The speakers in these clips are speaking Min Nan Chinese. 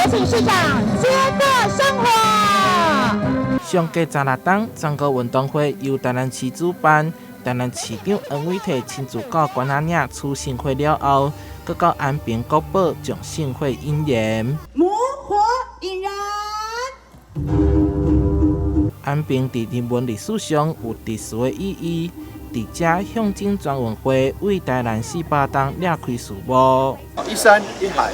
國慶市長接過聖火。上過16冬，全國運動會由台南市主辦，台南市長黃偉哲親自到關仔嶺取聖火了後，閣到安平國寶將聖火引燃。母火引燃。安平佇人文歷史上有特殊的意義，佇遮象徵全運會為台南400冬掠開序幕。一山一海，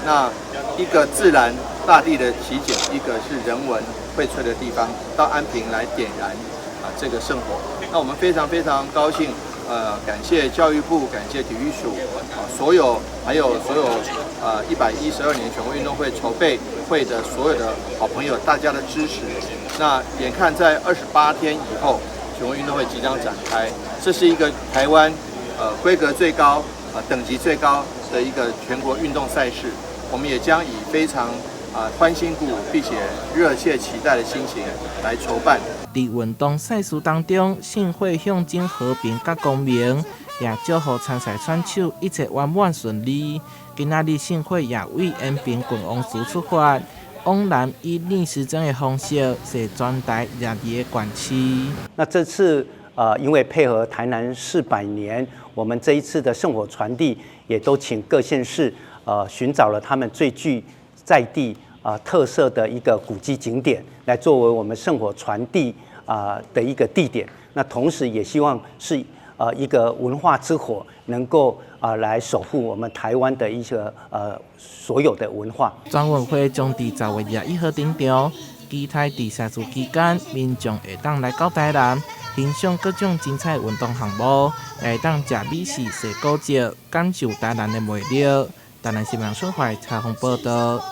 那一個自然大地的奇景，一個是人文薈萃的地方，到安平來點燃啊這個聖火。那我們非常非常高興，感謝教育部，感謝體育署，啊，所有還有所有112年全國運動會籌備會的所有的好朋友，大家的支持。那眼看在28天以後，全國運動會即將展開，這是一個台灣規格最高、等級最高的一個全國運動賽事。我們也將以非常啊歡欣鼓舞，並且熱切期待的心情來籌辦。佇運動賽事當中，聖火象徵和平佮光明，也祝福參賽選手一切圓滿順利。今仔日聖火也為延平郡王祠出發，往南以逆時針的方式，踅全台22個縣市。那這次因為配合台南市100年，我們這一次的聖火傳遞，也都請各縣市尋找了他們最具在地特色的一個古蹟景點，來作為我們聖火傳遞的一個地點。那同時也希望是一個文化之火，能夠來守護我們台灣的一個所有的文化。全運會將佇10月21號登場，期待佇賽事期間，民眾會當來到台南欣賞各種精彩運動項目，也會當食美食、踅古蹟，感受台南的魅力。台南新聞小懷採訪報道。